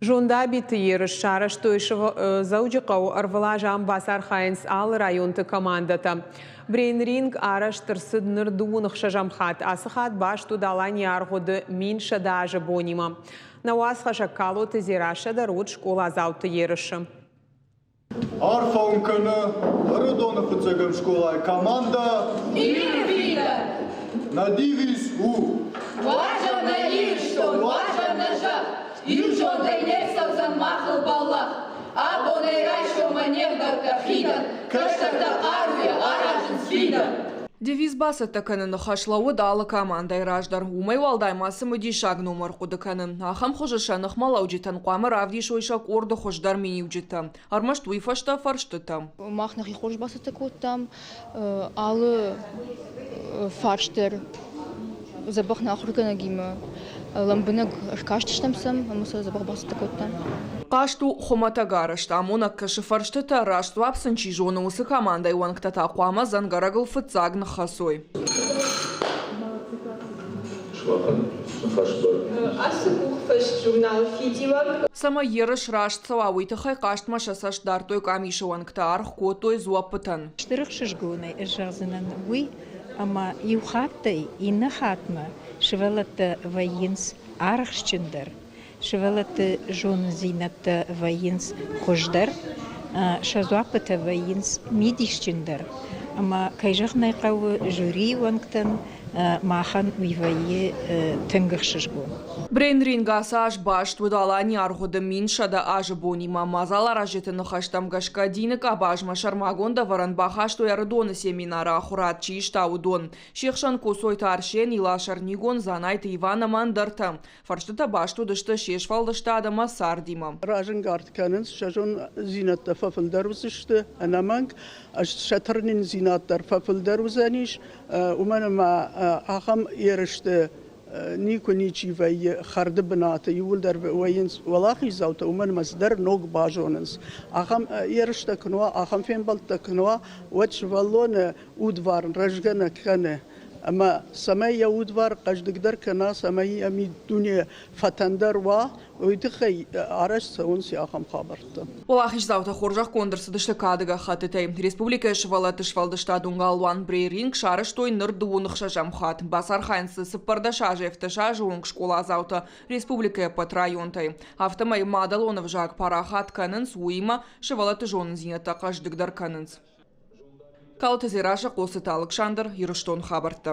Зондабиты ерыс сарӕзтой Дзӕуджыхъӕуы. Ӕрвылаз ам бацархайынц алы районты командӕтӕ. Брейн-ринг арӕзт ӕрцыд ныр дыууын ӕхсӕзӕм хатт. Ацы хатт баст уыд Аланийы аргъуыды 1100 азы бонимӕ. Нӕ уацхӕссӕг Калоты Дзерассӕ дӕр уыд скъоладзауты ерысы. Арфӕ уын кӕны Ӕрыдоны фыццӕгӕм скъолайы командӕ Иры фидӕн! Нӕ девиз у Уарзӕм нӕ Ирыстон, уарзӕм нӕ зӕхх, Иу зондӕй не рцӕудзӕн махыл бӕллӕх. Абонӕй райсоммӕ не гъдӕуттӕ хидӕн, Кӕстӕртӕ хъаруйӕ аразынц фидӕн. Девиз бацӕттӕ кӕныны хӕс лӕууыд алы командӕйы раз дӕр. Уымӕй уӕлдай ма цымыдисаг номыр хъуыды кӕнын. Ахӕм хуызы сӕ ныхмӕлӕуджытӕн хъуамӕ равдисой сӕ къорды хуыздӕр миниуджытӕ. Ӕрмӕст уый фӕстӕ фӕрстытӕ. Мах нӕхи хорз бацӕттӕ кодтам. Алы фарст дӕр дзӕбӕх нӕ ахуыргӕнӕгимӕ лӕмбынӕг ӕркастыстӕм сӕм ӕмӕ сӕ дзӕбӕх бацӕттӕ кодтам. Хъазт у хуымӕтӕг арӕзт. Амонӕг кӕсы фӕрстытӕ, раст дзуапп сын чи зоны, уыцы командӕйы уӕнгтӕ та хъуамӕ дзӕнгӕрӕгыл фыццаг ныххӕцой. Ацы къухфыст журнал «Фидиуӕг». Цӕмӕй ерыс раст цӕуа, уый тыххӕй хъазтмӕ сӕ цӕст дардтой къамисы уӕнгтӕ, аргъ кодтой дзуӕппытӕн. Стыр ӕхсызгонӕй ӕз зӕгъдзынӕн уый, ӕмӕ иу хаттӕй иннӕ хатмӕ сывӕллӕттӕ вӕййынц арӕхстджындӕр, сывӕллӕтты зонындзинӕдтӕ вӕййынц хуыздӕр, сӕ дзуаппытӕ вӕййынц мидисджындӕр. Ӕмӕ, кӕй зӕгъын ӕй хъӕуы, жюрийы уӕнгтӕн махӕн уый вӕййы тынг ӕхсызгон. Брейн-ринг ацы аз баст уыд Аланийы аргъуыды 1100 азы бонимӕ. Мадзаларазджыты ныхӕстӕм гӕсгӕ дины къабазмӕ сӕрмагонд ӕвӕрӕн бахастой Ӕрыдоны семинары ахуырад чи иста, уыдон. Се хсӕн Коцойты Арсен, Илас Ӕрнигон, Дзанайты Иван ӕмӕ ӕндӕртӕ. Фӕрстытӕ баст уыдысты се сфӕлдыстад ӕмӕ цардимӕ. Разӕнгард кӕнынц, сӕ зондзинӕдтӕ фӕфылдӕр уыдзысты ӕнӕмӕнг, сӕ тырнындзинад дӕр фӕфылдӕр уыдзӕнис, уымӕн ӕмӕ ахӕм ерысты никуы ничи вӕййы хӕрды бынаты, иууылдӕр вӕййынц уӕлахиздзаутӕ, уымӕн ӕмӕ цыдӕр ног базонынц. Ахӕм ерыстӕ куы уа, ахӕм фембӕлдтӕ куы уа, уӕд сывӕллоны удварн рӕзгӕ нӕ кӕны. Ӕмӕ цӕмӕй йӕ удвар хъӕздыгдӕр кӕна, цӕмӕй йӕ миддуне фӕтӕндӕр уа, уый тыххӕй арӕзт цӕуынц ахӕм хабӕрттӕ. Уӕлахиздзаутӕ хорзӕхгонд ӕрцыдысты кады гӕххӕттытӕй. Республикӕйы сывӕллӕтты сфӕлдыстадон галуан Брейринг сарӕзтой ныр дыууын ӕхсӕзӕм хатт. Бацархайынц дзы 14 азы 17 азы онг скъоладзаутӕ республикӕйы ӕппӕт районтӕй. Афтӕмӕй мадӕлон ӕвзаг парахат кӕнынц, уыимӕ сывӕллӕтты зонындзинӕдтӕ хъӕздыгдӕр кӕнынц. Калоты Дзерассӕ, Хъоцыты Алыксандр, Ирыстон хабӕрттӕ.